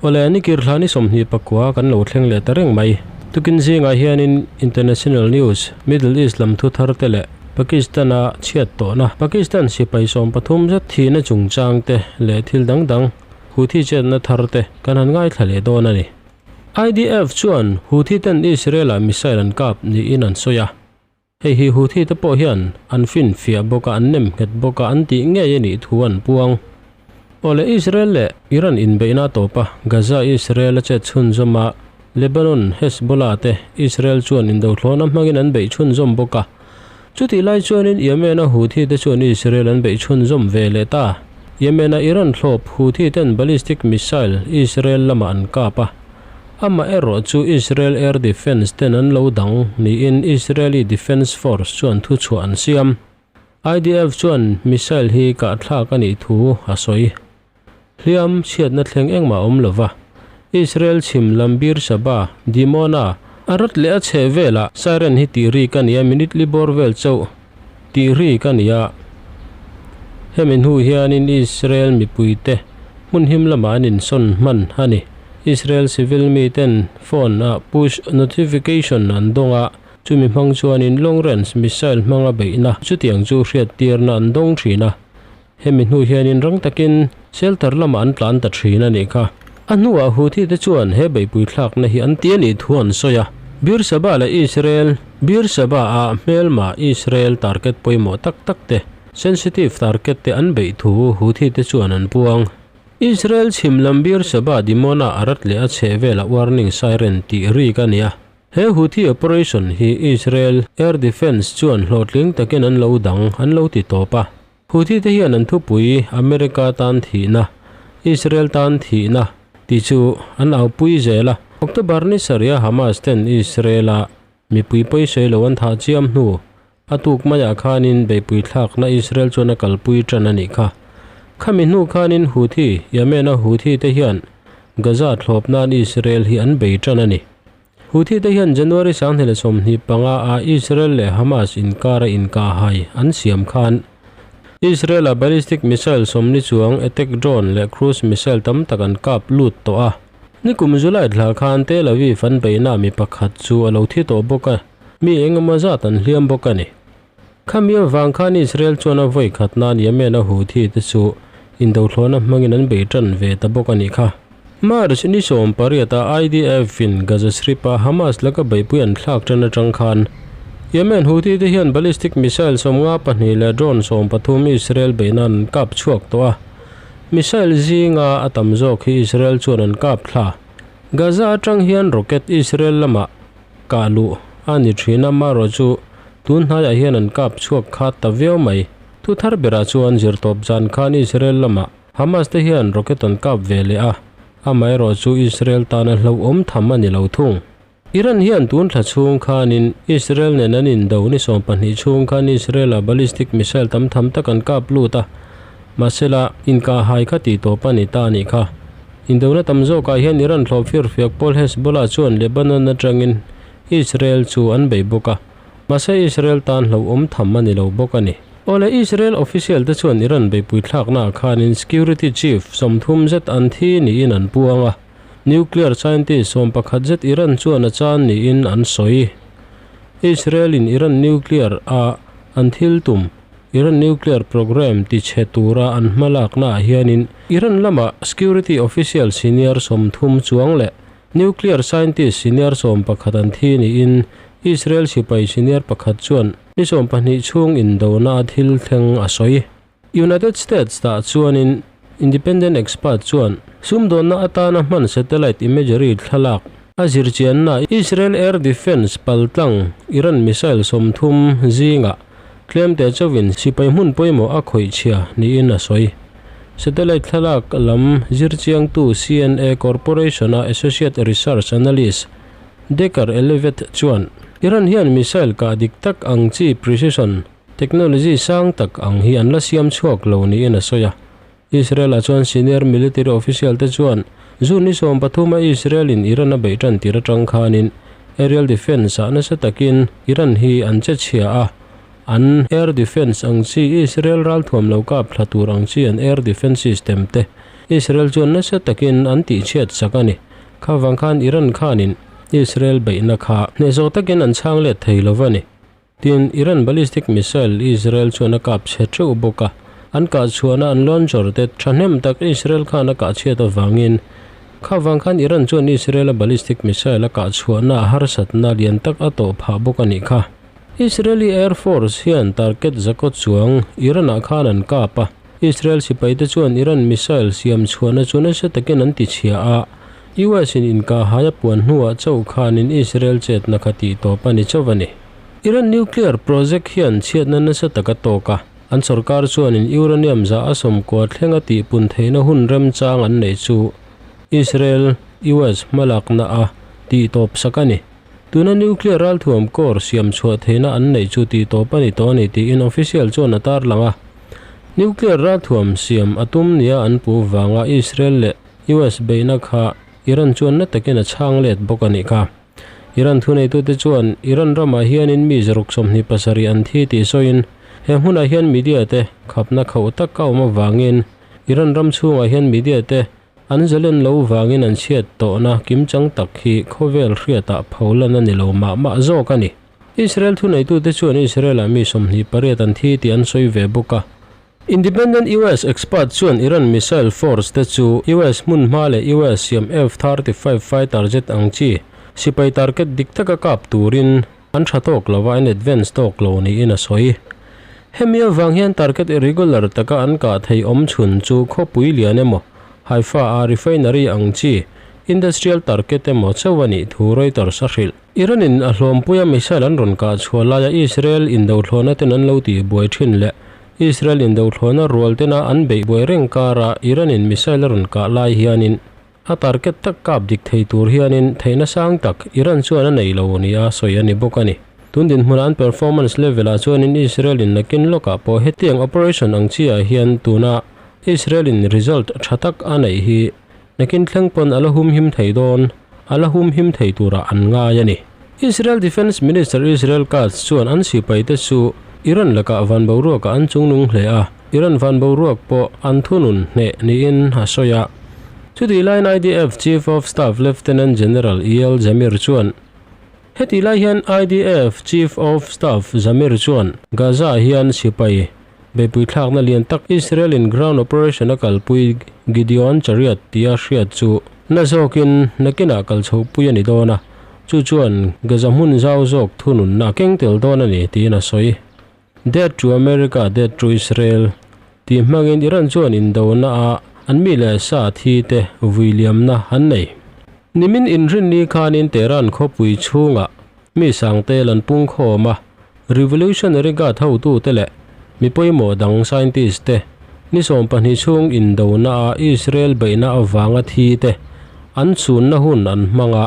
Awle, nikir thla ni 29 kan lo thleng leh ta reng mai. Tukin zingah hianin International News, Middle East lam thu thar te leh Pakistan-a chhiat tawhna, Pakistan sipai 13 zet thihna chungchang te leh thil dang dang, Houthi chetna thar te kan han ngaithla leh dawn a ni. IDF chuan Houthi ten Israel-ah missile an kap niin an sawi a. Hei hi Houthi te pawh hian an finfiah bawk a, an nem nghet bawk a, an tih ngei a nih thu an puang. Awle Israel leh Iran inbeihna a tawp a, Gaza Israel a chet chhunzawm a, Lebanon Hezbollah te Israel chuan indothlawhna hmangin an beih chhunzawm bawk a. Chutih lai chuanin Yemen-a Houthi te chuan Israel an beih chhunzawm ve leh ta. Yemen-a Iran thlawp Houthi ten ballistic missile Israel lamah an kap a. Amaherawh chu Israel Air Defence ten an lo dang niin Israeli Defence Force chuan thuchhuah an siam. IDF chuan missile hi kahthlak a nih thu a sawi. Hliam chhiatna thleng engmah a awm lo va. Israel chhim lam Beersheba, Dimona, a rat leh a chheh velah siren hi tih rik a ni a, minute li bawr vel chauh tih rik a ni a. Hemi hnu hianin Israel mipuite hmun him lamah an insawn hman a ni. Israel civil miten phone ah push notification an dawng a, chumi hmang chuanin long range missile hmanga beihna chutiang chu hriattirna an dawng thin a. Hemi hnu hianin rang takin shelter lamah an tlan ta thin a nih kha. A hnuah Houthi te chuan he beihpui thlakna hi an ti a nih thu an sawi a. Beersheba leh Israel, Beersheba ah hmelma Israel target pawimawh tak tak te, sensitive target te an beih thu Houthi te chuan an puang. Israel chhim lam Beersheba Dimona a rat leh a chheh velah warning siren tih rik a ni a. He Houthi operation hi Israel Air Defence chuan hlawhtling takin an lo dang an lo ti tawp a. Houthi te hian an thupui America tan thihna, Israel tan thihna tih chu an aupui zel a. October ni sarih a Hamas ten Israel a mipui pawisawi lo an thah chiam hnu a tuk maiah khanin beihpui thlakna Israel chuan a kalpui tan a nih kha. Khami hnu khanin Houthi, Yemen a Houthi te hian Gaza thlawp nan Israel hi an bei tan a ni. Houthi te hian January 2025 a Israel leh Hamas inkara inkahhai an siam khan Israel-a ballistic missile 40 chuang attack drone leh cruise missile tam tak an kap lut tawh a. Nikum July thla khan Tel Aviv an beihna mi pakhat chu a lo thi tawh bawk a, mi engemaw zat an hliam bawk a ni. Khami avang khan Israel chuan a vawi khat nan Yemen-a Houthi te chu indothlawhna hmangin an bei tan ve ta bawk a nih kha. March ni 18 a IDF-in Gaza Strip-a Hamas laka beihpui an thlak tan atang khan Yemen Houthi te hian ballistic missile 52 leh drone 13 Israel beihna an kap chhuak tawh a. Missile zinga a tam zawk hi Israel chuan an kap thla. Gaza atang hian rocket Israel lamah kah luh a ni thin a, marawh chu tun hnaiah hian an kap chhuak khat ta viau mai. Thu thar berah chuan zirtawp zan khan Israel lamah Hamas te hian rocket an kap ve leh a, amaherawh chu Israel tana hlauhawm tham a ni lo thung. Iran hian tun thla chhung khanin Israel nen an indo ni 12 chhung khan Israel-a ballistic missile tam tham tak an kap lut a, mahsela inkahhai kha tih tawp a ni ta a nih kha. Indona tam zawkah hian Iran thlawp firfiak pawl Hezbollah chuan Lebanon atangin Israel chu an bei bawk a, mahse Israel tan hlauhawm tham a ni lo bawk a ni. Awle Israel official te chuan Iran beihpui thlaknaah khanin security chief 30 zet an thi niin an puang a, nuclear scientist 11 zet Iran chuan a chan niin an sawi. Israel in Iran nuclear a an thil tum Iran nuclear program ti chhe tura an hmalaknaah hianin Iran lamah security official senior 30 chuang leh nuclear scientist senior 11 an thi niin Israel sipai senior pakhat chuan ni 12 chhung indona a thil thleng a sawi. United States tah chuanin independent expert chuan sumdawnna atana hman satellite imagery thlalak a zirchianna Israel Air Defence paltlang Iran missile 30 zinga tlem te chawin sipai hmun pawimawh a khawih chhia niin a sawi. Satellite thlalak lam zirchiangtu CNA Corporation a Associate Research Analyst Decker Elevet chuan Iran hian missile kah dik tak ang chi precision technology sang tak ang hi an la siam chhuak lo niin a sawi a. Israel ah chuan senior military official te chuan June ni 13 a Israel in Iran a beih tan tir atang khanin aerial defence ah nasa takin Iran hi an che chhia a, an air defence ang chi Israel ral thuam lo kap thla tur ang chi an air defence system te. Israel chuan nasa takin an tihchhiat sak a ni. Kha vang khan Iran khanin Israel beihna kha hnehsawh takin an chhang let thei lo va ni. Tin, Iran ballistic missile Israel chuan a kap chhe teuh bawk a, an kah chhuahna an launcher te thahnem tak Israel khan a kah chhiat avangin kha vang khan Iran chuan Israel a ballistic missile a kah chhuahna a harsatna lian tak a tawh phah bawk a nih kha. Israeli Air Force hian target zakawt chuang Iran-ah khan an kap a, Israel sipaite chuan Iran missile siam chhuahna chu nasa takin an tichhia a, US in inkahhai a puan hnuah chauh khanin Israel chetna kha tih tawp a ni chauh a ni. Iran nuclear project hian chhiatna nasa tak a tawk a, an sorkar chuanin uranium za a sawmkua thlenga tihpun theihna hun remchang an neih chu Israel, US hmalakna a tih tawp sak a ni. Tuna nuclear ralthuam core siam chhuah theihna an neih chu tih tawp a ni tawh a ni tiin official chuan a tarlang a. Nuclear ralthuam siam a tum nia an puh vanga Israel leh US beihna kha Iran chuan na takin a chhang let bawk a nih kha. Iran thuneitute chuan Iran ramah hianin mi zaruk 27 an thi tih sawiin he hmunah hian media te khapna khauh tak a awm avangin Iran ram chhungah hian media te An zalen lo vangin an chhiat tawhna kimchang tak hi khawvel hriatah pholan a ni lo mah mah zawk a ni. Israel thuneitute chuan Israel-ah mi 28 an thi tih an sawi ve bawk a. Independent US expert chuan Iran missile force te chu US hmun hma leh US siam F-35 fighter jet ang chi sipai target dik taka kap turin an tha tawk lo a, an advance tawk lo niin a sawi. Hemi avang hian target irregular taka an kah theih awm chhun chu khawpui lian emaw, Haifa a refinery ang chi industrial target emaw chauh a nih thu Reuters a hrilh. Iran in a hlawmpuia missile an rawn kah chhuah laia Israel indothlawhna ten an lo tih buai thin leh Israel indothlawhna rual tena an beih buai reng kara Iran in missile a rawn kah lai hianin A target tak kap dik thei tur hianin theihna sang tak Iran chuan a nei lo nia sawi a ni bawk a ni. Tun dinhmunah an performance level ah chuanin Israel in nakin lawkah pawh hetiang operation ang chi ah hian tuna Israel in result tha tak a neih hi nakin thleng pawn a la humhim thei dawn a la humhim thei turah an ngai a ni. Israel Defence Minister Israel Katz chuan an sipai te chu Iran lakah van boruakah an chungnung hle a, Iran van boruak pawh an thunun hneh niin a sawi a. Chutih laiin IDF Chief of Staff Lieutenant General Eyal Zamir chuan, Hetih lai hian IDF Chief of Staff Zamir chuan Gaza-ah hian sipai beihpui thlakna lian tak Israel-in ground operation a kalpui Gideon Chariot tia hriat chu na zawkin nakinah kal chhohpui a ni dawn a, chu chuan Gaza hmun zau zawk thununna a keng tel dawn a ni tiin a sawi. Death to America, Death to Israel tih hmangin Iran chuan indona ah an mi leh sa thi te vui liamna an nei. Nimin inrinni khanin Tehran khawpui chhungah mi sangte lan pungkhawm a, Revolutionary Guard hotute leh mi pawimawh dang scientist te ni 12 chhung indona ah Israel beihna avanga thi te an chhunna hun an hmang a,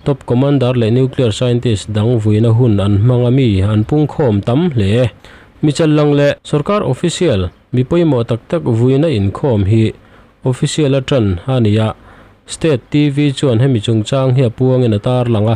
Top Commander leh Nuclear Scientist dang vuina hun an hmang a mi an pungkhawm tam hle. Mi challang leh sorkar official mi pawimawh tak tak vuina inkhawm hi official a tan a ni a, State TV chuan hemi chungchang hi a puangin a tarlang a.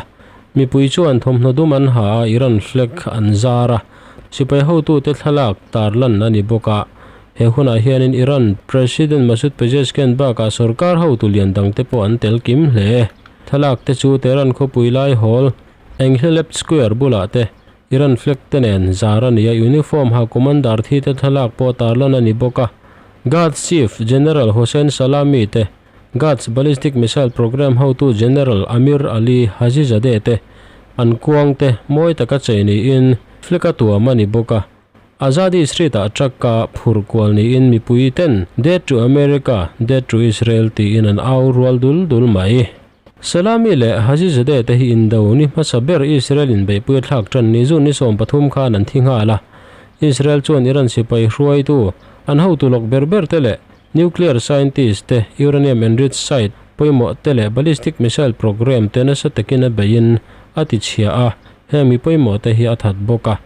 Mipui chuan thawmhnaw dum an ha a, Iran flag an zar a, sipai hotute thlalak tarlan a ni bawk a. He hunah hianin Iran President Masoud Pezeshkian bakah sorkar hotu lian dangte pawh an tel kim hle. Thlalak te chu Tehran khawpui lai hawl Engheleb Square bulah te Iran flag te nen zar a ni a, uniform ha commander thi te thlalak pawh tarlan a ni bawk a. Guards Chief General Hossein Salami te, Guards Ballistic Missile Program hotu General Amir Ali Hajizadeh te an kuang te mawi taka chei niin flag a tuam a ni bawk a. Azadi Street-ah truck-a phurh kual niin mipui ten Death to America, Death to Israel tiin an au rual dul dul mai. Salami leh Hajizadeh te hi indo ni hmasa ber Israel inbeihpui a thlak tan ni June ni 13 khan an thi nghal a. Israel chuan Iran sipai hruaitu an hotu lawk ber ber te leh nuclear scientist te uranium enriched site pawimawh te leh ballistic missile program te nasa takin a beiin a tichhia a, heng mi pawimawh te hi a that bawk a.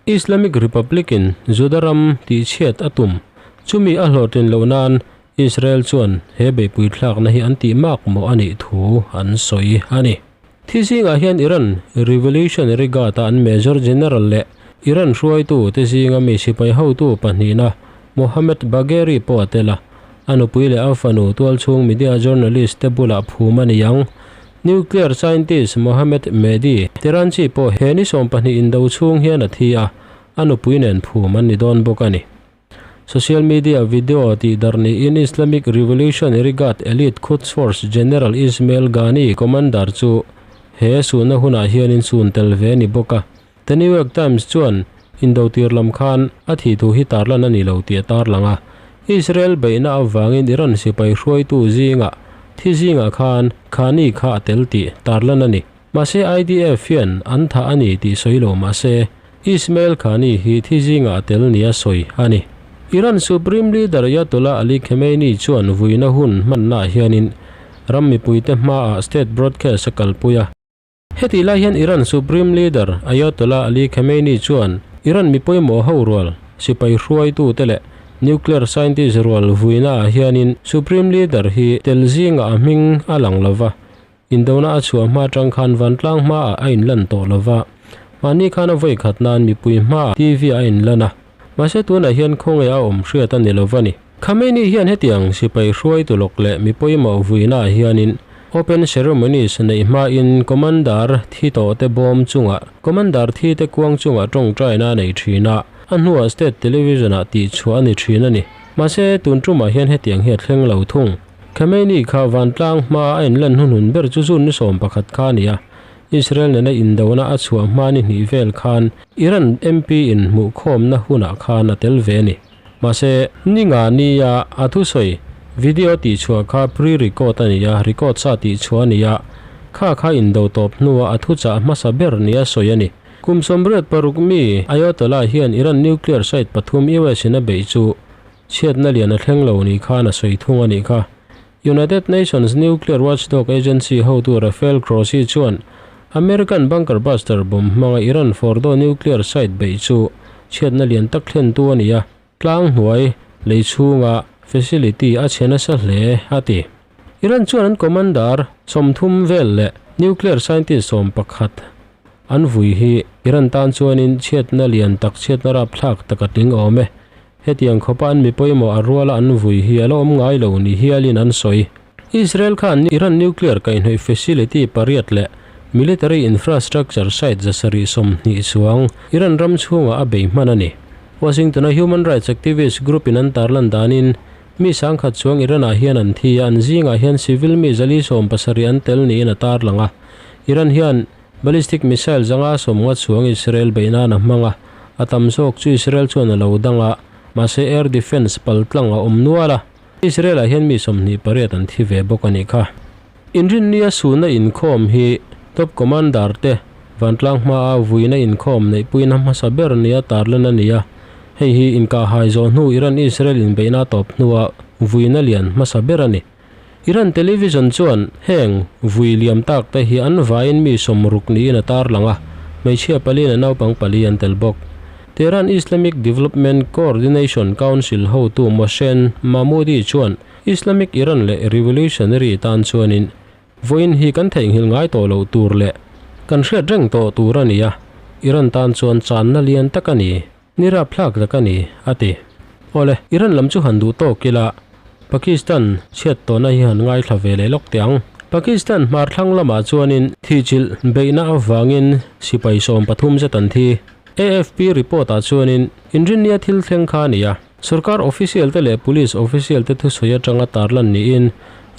Islamic Republic in Juda ram tihchhiat a tum. Chumi a hlawhtlin loh nan Israel chuan he beihpui thlakna hi an tih mak mawh a nih thu an sawi a ni. Thi zingah hian Iran Revolutionary Guard a an Major General leh Iran hruaitu te zinga mi sipai hotu pahnihna Mohammed Bagheri pawh a tel a. A nupui leh a fanu tualchhung media journalist te bulah phum a ni ang. Nuclear scientist Mohammad Mehdi Tehranchi pawh he ni 20 indo chhung hian a thi a, a nupui nen phum an ni dawn bawk a ni. Social media video tih darh niin Islamic Revolutionary Guard elite Quds Force General Ismail Ghani commander chu he suhna hunah hianin sun tel ve a ni bawk a. The New York Times chuan indo tir lam khan a thih thu hi tarlan a ni lo tih a tarlang a. Israel beihna avangin Iran sipai hruaitu zingah thi zingah khan Khani kha a tel tih tarlan a ni. Mahse IDF hian an thah a ni tih sawi lo mahse Ismail Khani hi thi zingah a tel nia sawi a ni. Iran Supreme Leader Ayatollah Ali Khamenei chuan vuina hun hmannaah hianin ram mipuite hmaah state broadcast a kalpui a. Hetih lai hian Iran Supreme Leader Ayatollah Ali Khamenei chuan Iran mi pawimawh ho rual, sipai hruaitute leh nuclear scientist rual vuinaah hianin Supreme Leader hi tel zingah a hming a lang lo va, indona a chhuah hma atang khan vantlang hmaah a inlan tawh lo va, mahni khan a vawi khat nan mipui hmaah TV-ah a inlan a, mahse tunah hian khawnge a awm hriat a ni lo va ni. Khamenei hian hetiang sipai hruaitu lawk leh mi pawimawh vuinaah hianin Open Ceremonies neih hmain Commander thi tawhte bawm chungah Commander thite kuang chungah tawngtaina a nei thin a, a hnuah State Television-ah tihchhuah a ni thin a ni. Mahse, tun tumah hian hetiang hi a thleng lo thung. Khamenei kha vantlang hmaa a inlan hnuhnun ber chu June ni 11 kha a ni a, Israel nena indona a chhuah hma ni hnih vel khan Iran MP in hmuhkhawmna hunah khan a tel ve a ni. Mahse, ni nga nia a thusawi video tihchhuah kha pre-record a ni a, record sa tihchhuah a ni a, kha kha indo tawp hnua a thuchah hmasa ber nia sawi a ni. Kum 86 mi Ayatollah hian Iran nuclear site pathum US in a beih chu chhiatna lian a thleng lo ni khan a sawi thung a nih kha. United Nations nuclear watchdog agency hotu Rafael Grossi chuan American bunker buster bomb hmanga Iran Fordow nuclear site beih chu chhiatna lian tak thlentu a ni a, tlang hnuai lei chhunga facility a chhe nasa hle, a ti. Iran chuan an commander 30 vel leh nuclear scientist 11 an vui hi Iran tan chuanin chhiatna lian tak chhiatna rapthlak tak a tling awm e. Hetiang khawpa an mi pawimawh a ruala an vui hi a la awm ngai lo ni hialin an sawi. Israel khan Iran nuclear kaihhnawih facility pariat leh military infrastructure site 720 chuang Iran ram chhungah a bei hman a ni. Washington-a human rights activist group-in an tarlan danin mi 10,000 chuang Iran-ah hian an thi a, an zingah hian civil mi 470 an tel niin a tarlang a. Iran hian Ballistic missile 150 chuang Israel beih nan a hmang a, a tam zawk chu Israel chuan a lo dang a, mahse air defence pal tlang a awm nual a. Israel-ah hian mi 28 an thi ve bawk a nih kha. Inrinnia suhna inkhawm hi top commander te vantlang hmaa vuina inkhawm neihpuina hmasa ber nia tarlan a ni a, hei hi inkahhai zawh hnu Iran-Israel inbeihna tawp hnua vuina lian hmasa ber a ni. Iran television chuan heng vui liam tak te hi an vaiin mi 60 niin a tarlang a, hmeichhia pali leh naupang pali an tel bawk. Tehran Islamic Development Coordination Council hotu Mohsen Mahmoudi chuan Islamic Iran leh Revolutionary tan chuanin vawiin hi kan theihnghilh ngai tawh loh tur leh kan hriat reng tawh tur a ni a, Iran tan chuan channa lian tak a ni. Ni rapthlak tak a ni, a ti. Awle, Iran lam chu han duh tawk ila, Pakistan chhiat tawhna hi han ngaithla ve leh lawk teh ang. Pakistan hmar thlang lamah chuanin thihchilh beihna avangin sipai 13 zet an thi. AFP report-ah chuanin inrinnia thil thleng kha a ni a, sorkar official te leh police official te thusawi atanga tarlan niin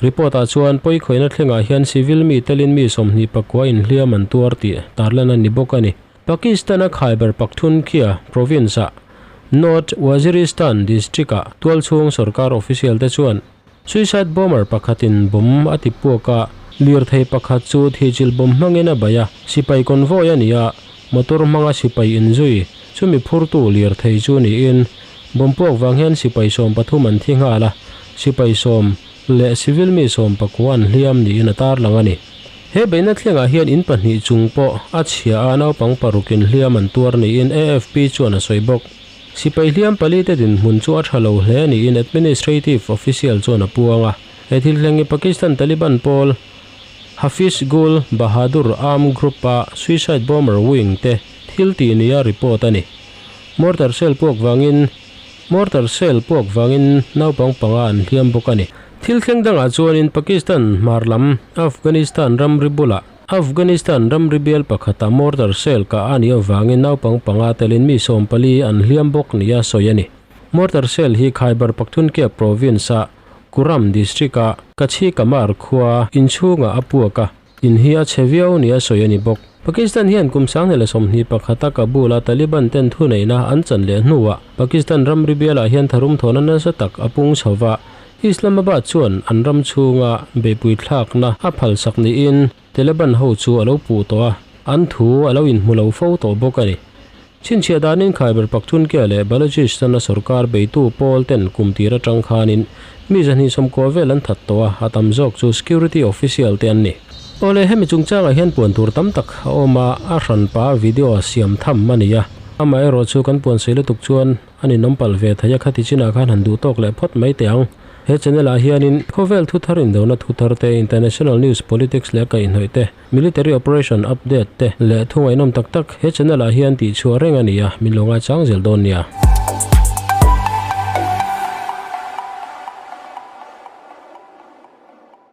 report-ah chuan pawikhawihna thlengah hian civil mi telin mi 29 inhliam an tuar tih tarlan a ni bawk a ni. Pakistan-a Khyber Pakhtunkhwa province-a North Waziristan district-ah tualchhung sorkar official te chuan suicide bomber pakhatin bomb a ti puak a, lirthei pakhat chu thihchilh bomb hmangin a bei a, sipai convoy a ni a, motor hmanga sipai inzui chumi phurtu lirthei chu niin bomb puak vang hian sipai 13 an thi nghal a, sipai 10 leh civil mi 19 an hliam niin a tarlang a ni. He beihna thlengah hian in pahnih chung pawh a chhia a, naupang parukin hliam an tuar niin AFP chuan a sawi bawk. Sipai hliam pali te dinhmun chu a tha lo hle niin administrative official chuan a puang a. He thil thleng hi Pakistan Taliban pawl Hafiz Gul Bahadur Armed Group-a suicide bomber wing te thil tih nia report a ni. Mortar shell puak vangin. Mortar shell puak vangin naupang panga an hliam bawk a ni. Thil thleng dangah chuanin Pakistan hmar lam Afghanistan ramri bulah Afghanistan ramri bial pakhata mortar shell kah a nih avangin naupang panga telin mi 14 an hliam bawk nia sawi a ni. Mortar shell hi Khyber Pakhtunkhwa province-a Kurram district-a Kachi Kamar khua inchhungah a puak a, in hi a chhe viau nia sawi a ni bawk. Pakistan hian kum 2021-a Kabul-a Taliban ten thuneihna an chan leh hnuah Pakistan ramri bialah hian tharum thawhna nasa tak a pung chho va, Islamabad chuan an ram chhunga beihpui thlakna a phalsak niin Taliban ho chu a lo puh tawh a, an thu a lo inhmu lo fo tawh bawk a ni. Chhinchhiah danin Khyber Pakhtunkhwa leh Balochistan-a sorkar beitu pawl ten kum tir atang khanin mi 290 vel an that tawh a, a tam zawk chu security official te an ni. Awle, hemi chungchangah hian puan tur tam tak a awm a, a hranpa video siam tham a ni a. Amaherawhchu kan puan sei lutuk chuan a ninawm palh ve thei a, khati chinah khan han duh tawk leh phawt mai teh ang. He channel ah hianin khawvel thu thar indona thu thar te, international news, politics leh kaihhnawih te, military operation update te leh thu ngaihnawm tak tak he channel ah hian tihchhuah reng a ni a, min lo ngaichang zel dawn nia.